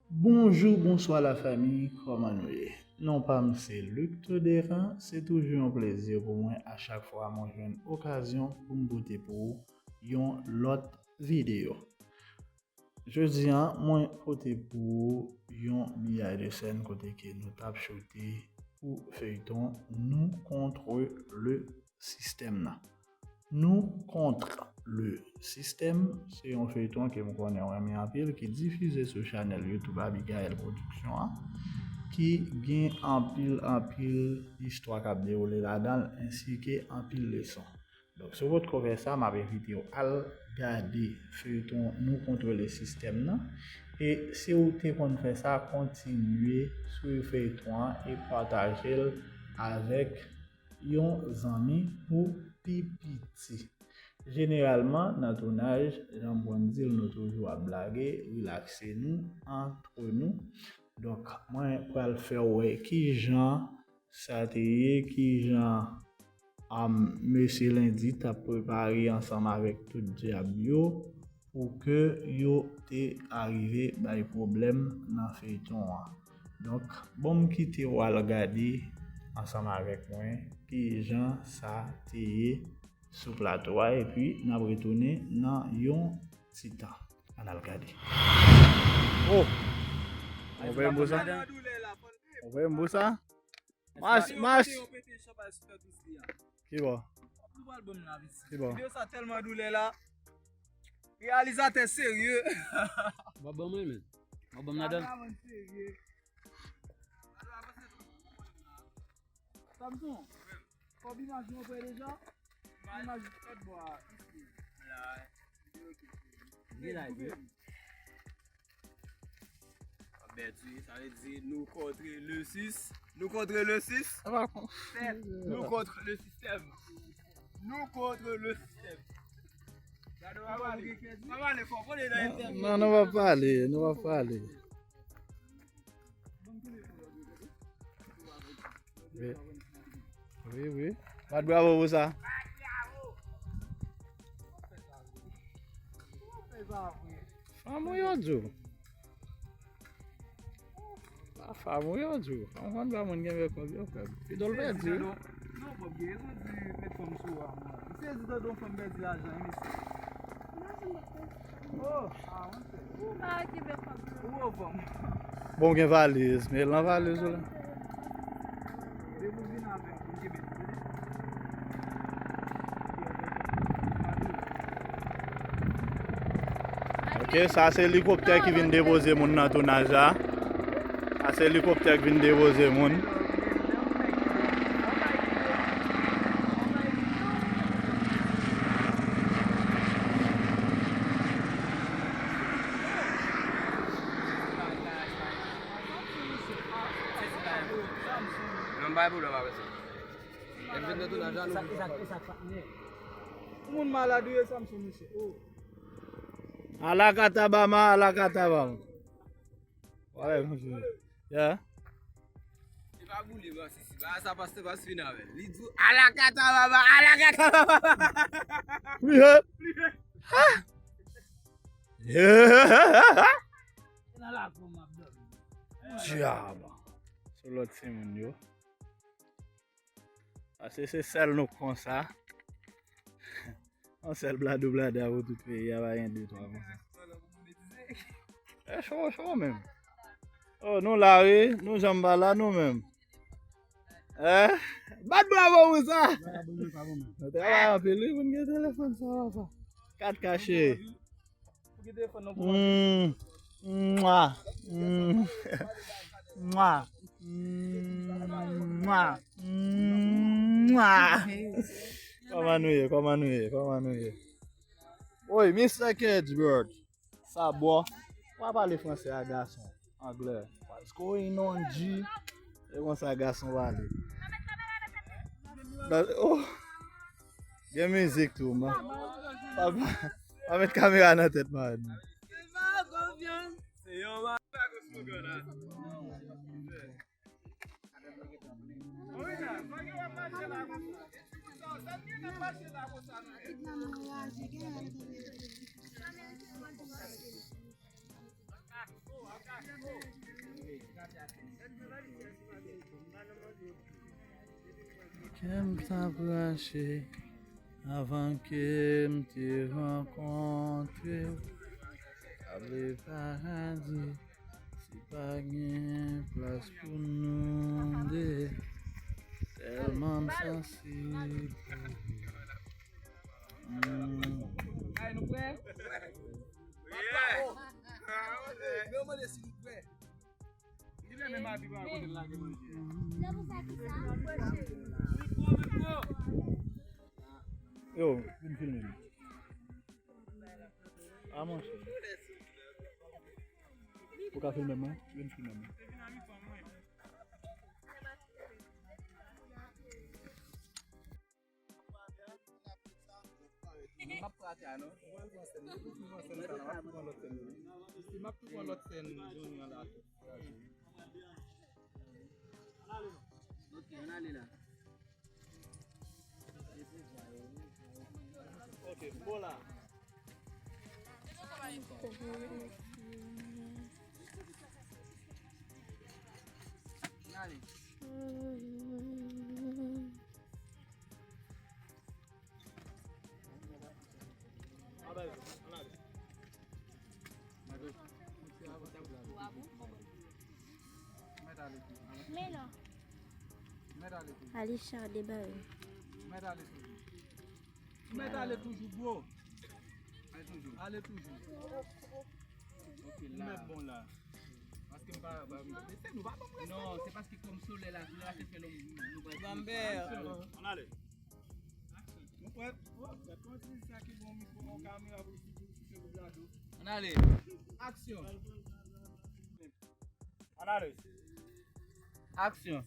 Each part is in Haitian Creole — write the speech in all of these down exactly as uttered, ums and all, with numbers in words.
Bonjou, bonswa lafanmi, kòman nou ye? Non pa m se Luc Toderan, se toujou yon plezi pou mwen a chak fwa mwen jwenn okazyon pou m pote pou ou yon lòt videyo. Jodi a, mwen pote pou ou yon miyaj de sèn kote ke nou t ap choute pou feyton Nous contre le système nan. Nous contre le système, se yon feyton ke m konnen w renmen anpil, ki difize sou chanèl YouTube Abigaël Production an, ki gen anpil, anpil istwa k ap dewoule ladan l, ensi ke anpil leson. Donk, si w potko fè sa, m ap envite w al gade feyton Nous contre le système nan. E si w te konn fè sa, kontinye swiv feyton an e pataje l avèk yon zanmi pou pi piti. Jeneralman, nan tounaj, jan m konn di l, nou toujou ap blage, rilakse nou, antre nou. Donk, mwen pral fè w wè kijan sa te ye, kijan, am, Mesye Lendi t ap prepare ansanm avèk tout dyab yo pou ke yo te arive bay pwoblèm nan feyton an. Donk, bon, m kite w al gade ansanm avèk mwen kijan sa te ye sou plato a, epi n ap retounen nan yon ti tan. Ann al gade. Oh! Ou voye m pou sa? Ou voye m pou sa? Mas, mas. Ki bò? Ki bò? Videyo sa tèlman doulè la. Reyalizatè serye. Mwen ban mwen men. Mwen ban m ladan. Kameramann serye. Samson, kòb imaj nou prè deja? Imaj lòt bò a, isi. La, videyo ki. Li la, li. Bèt, wi, sa vle di nous contre le sis. Nous contre le sis. Sa pa kon. Sèt. Nous contre le système. Nous contre le système. Gade, w ap pale. W ap pale fò, kote nan entèvyou. Non, nou pa pale, nou pa pale. Wi. Wi, wi. Bat bravo pou sa. Fanm ou yo di w. Pa fanm ou yo di w. Fanm konn pa moun gen vè kòb yo, frè m. Pi dòl pèdi. Non, Bob gen rezon di met fanm sou ou a, mwen. M sezi tande yon fanm pèdi lajan, wi, mesye. Oh, ah, mwen se. Ou pa kenbe kòb yo. Ou fanm. Bon, gen valiz, men nan valiz ou la. Depi w vin avè m, m kenbe. Ok, sa se elikoptè ki vin depoze moun nan tounaj la. Sa se elikoptè ki vin depoze moun. Non, bay pou lòm avè sa. Lè m vin nan tounaj la, nou vin konprann. Moun malad ou ye, Samson, mesye. Oh. Alakatabama, alakatabama. Wè, mesye. Yeah. Li pa boule, bro, si, si. Ba, sa pastè pa fin avè l. Li di, alakatabama, alakatabama. Pliye. Ha! Yeah. Dyab. Sou lòt timoun yo. Paske se sèl nou konsa. Yon sèl bladoublada pou tout peyi a, pa gen de twa konsa. E cho, cho menm. Oh, nou la, wi. Nou janm pa la, nou menm. Eh? Bat bravo pou sa! Nou travay anpil, wi, pou n gen telefòn sa, papa. Kat kache. Pou ki telefòn nan pou mwen? Mm. Mwa. Mm. Mwa. Mm. Mwa. Mm. Mwa. Kòman nou ye? Kòman nou ye? Kòman nou ye? Oy, Mister Cage, bro. Sa bò. Ou pa pale fransè a gason. Anglè. What's going on, G? E konsa gason pale. Nan, oh. Gen mizik tou, man. Pa, pa, pa met kamera nan tèt, man. Kè m t ap rache avan ke m te rankontre w. Kable paradi, si pa gen plas pou nou de. Tèlman m sansib pou ou. Mm. Ay, nou prè? Papa, oh. Yo mande si nou prè. Li menm menm avi pa kote l lage manje. Se pou sa ki sa. Yo, vin filme m. A, monchè. Ou ka filme m, wi? Vin filme m. M ap pran atè a, non. M ap pran sèn nan, m ap pran lòt sèn nan. M ap pran lòt sèn jodi a la. Ok, ann ale la. Ok, bon la. Ann ale. Mèt ale toujou. Mèt ale toujou. Mèt ale toujou. Mèt ale toujou, bro. Ale toujou. Ale toujou. Ok, la. Mèt bon la. Paske m pa, pa, m pa, se nou pa bon. Non, se paske kòm solèy la, solèy la te fè lòm, nou pral. Bambè. Ann ale. Nou prèt? Oh, gad kòman ti sa ki bon mikwo, yon kamera pou, pou, pou, pou, pou, pou, ann ale. Aksyon. Ann ale. Aksyon.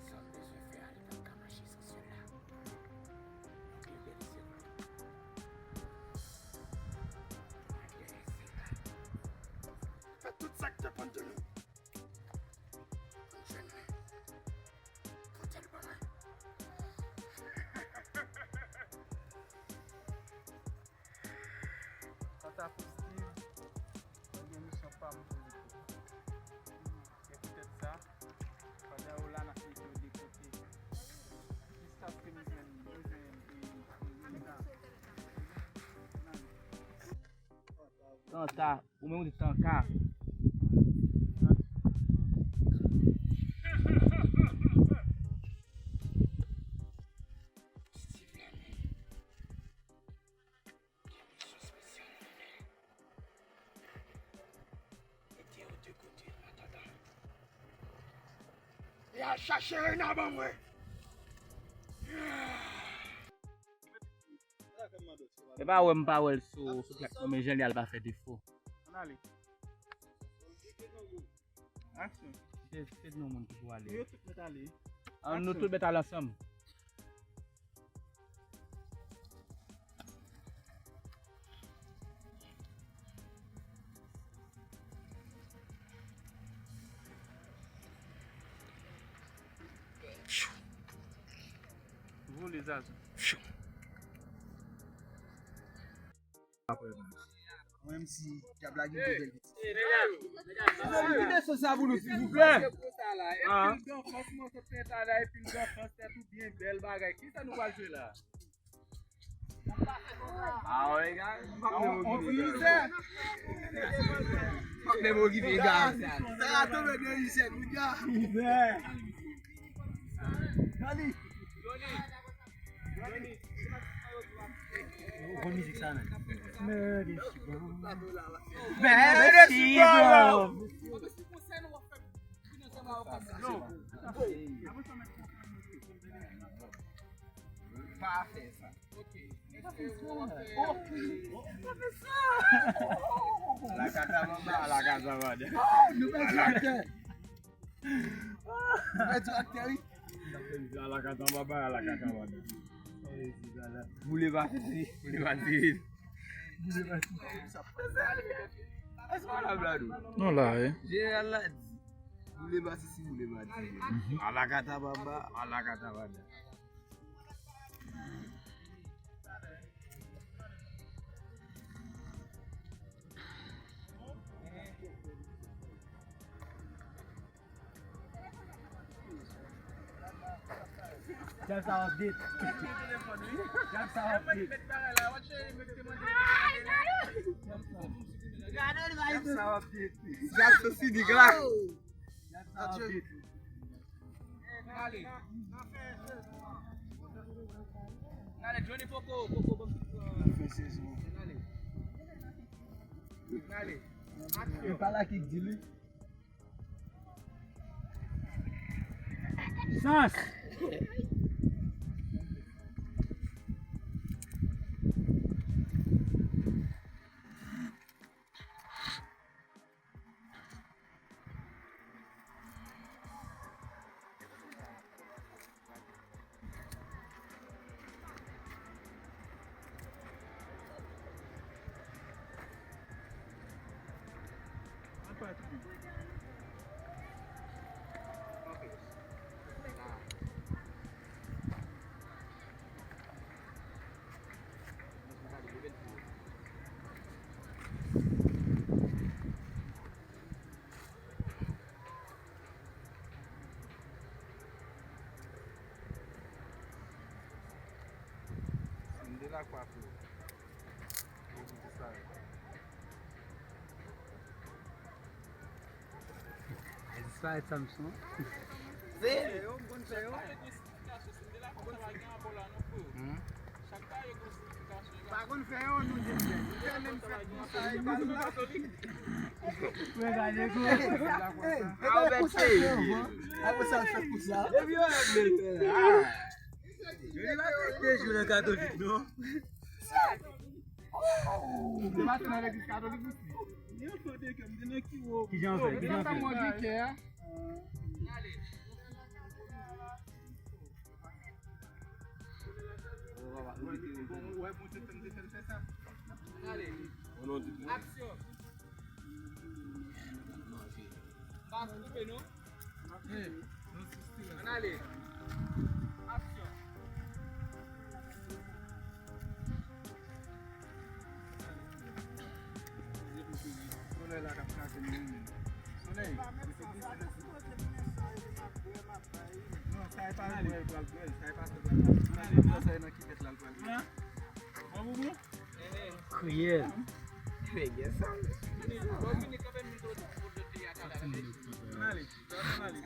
Sa m bezwen fè a, li p ap ka mache san sèl la. Yon pil bèl sèl. Fè tout sa k depann de nou. Ann jwenn mwen. Pote l ban mwen. Kanta pou Steve, mwen gen misyon pa m pou li tou. Se poutèt sa, pandan yo la, n ap mete yo de kote. Jiskaske nou jwenn, nou jwenn, e, e, Rina. Kanta, ou menm ou di tanka. Mete yo de kote, an atandan. E al chache Rena ban mwen. E pa wè m pa wè l sou, sou platfòm, men jan li al pa fè defo. Ann ale. Aksyon. Se, se nou moun ki pou ale. Yo tout mèt ale. An, nou tout mèt ale ansanm. Vole Zazo. Mwen menm si dyab la gen de bèl pitit. Mezanmi, kite sos sa pou nou, silvouplè. Epi l gen fòs, mwen sot fè travay, epi l gen fòs, tèt ou byen bèl bagay. Kisa nou pral jwe la? Ah, ouais, gars. On, on finit ça. Fuck les mots qui fait gars. Sa a tonbe nan isè kounye a. Dani. Bon mizik sa, men. Mèsi, bro. Mèsi, bro. Pa fè sa. Ok. Alakata baba, alakata baba. Nou pèdi aktè. Nou pèdi aktè, wi. Alakata baba, alakata baba. Boule pati, boule pati. Boule pati. Èske w la, Bladou? Non, la, wi. Jeneral la di. Boule pati, si boule pati. Alakata baba, alakata baba. Djab sa w ap get. Djab sa w ap get. Djab sa w ap get. Djab sa w ap get. Ale. Ale, Johnny Poco, Poco, Poco. Ale. Ale. Aksyon. E pa la ki di li. Sans. Disparèt Samson. Se yo, m konn fè yo. Hmm? Pa konn fè yo, nou te fè. Nou te menm fèt konsa, e pa nou la. Frè, gade kou. Apre sa, fèt konsa. Epi yo menm fè la. Yo li pa fè de jou nan katolik, non. Yo pa fè nan legliz katolik, non. Kijan w fè? Kijan w fè? Ale. Aksyon. Pa koupe, non. Ann ale. Aksyon. Solèy la k ap kraze m, wi. Solèy. Non, sa e pa bwè l pral bwè l, sa e pa bwè l pral bwè l. Sa e nan ki tèt la l pral bwè l. Kriyèl. Ann ale. Ann ale.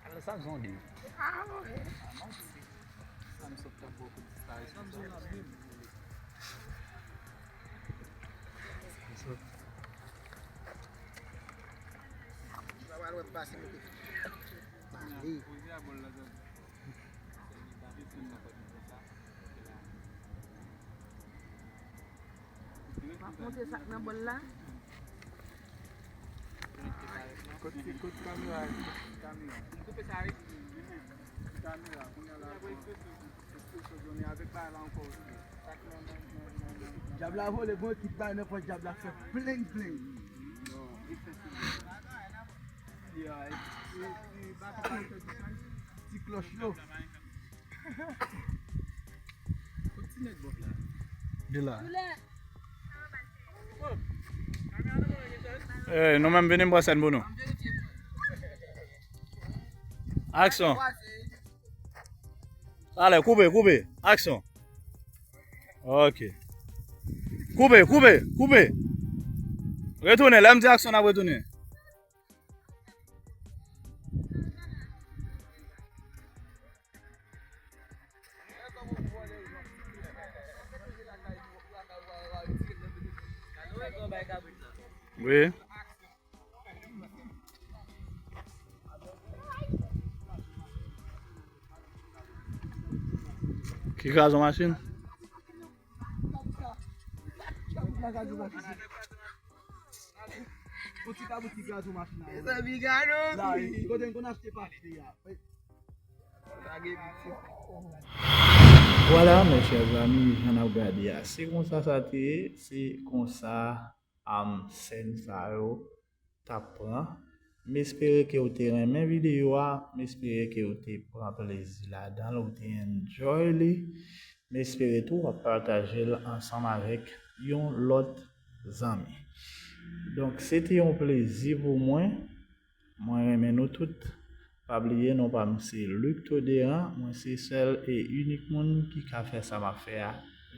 Alò, sa m sonde. Sa m sot tap bò pou disparèt. Sa pral wè m pase mete. Pale. M ap montre sa k nan bòl la. Kot, kot kamera a? Kot kamera? M koupe sa, wi. Kamera, kounye a la. Ekspresyon Johnny avèk bagay la ankò osi. Sa k nan, nan, nan, nan, nan. Dyab la vole, bon, ekip la nan pòch dyab la fè pleng, pleng. Ti klòch yo. De la. Eh, nou menm vini m pran sèn pou nou. Aksyon. Talè, koupe, koupe. Aksyon. Ok. Koupe, koupe, koupe. Retounen, lè m di aksyon, n ap retounen. Wi. Ki kraze yon machin? Yon ti kabrit ki kraze yon machin la. Mezanmi, gade. La, kote n konn achte pati de a. Vwala, mes chers amis, jan n ap gade a, se konsa sa te ye, se konsa, am, sèn sa yo t ap pran. M espere ke w te renmen videyo a, m espere ke w te pran plezi ladan l, ou te enjoy li. M espere tou w ap pataje l ansanm avèk yon lòt zanmi. Donk, se te yon plezi pou mwen. Mwen renmen nou tout. Pa bliye, non pa m se Luc Toderan. Mwen se sèl e inik moun ki ka fè sa m ap fè a,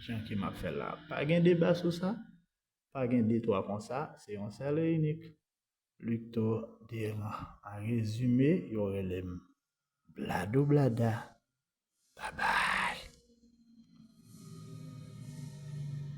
jan ke m ap fè l la. Pa gen deba sou sa. Pa gen de twa konsa. Se yon sèl e inik. Luc Toderan. An rezime, yo rele m Bladou Blada. Babay.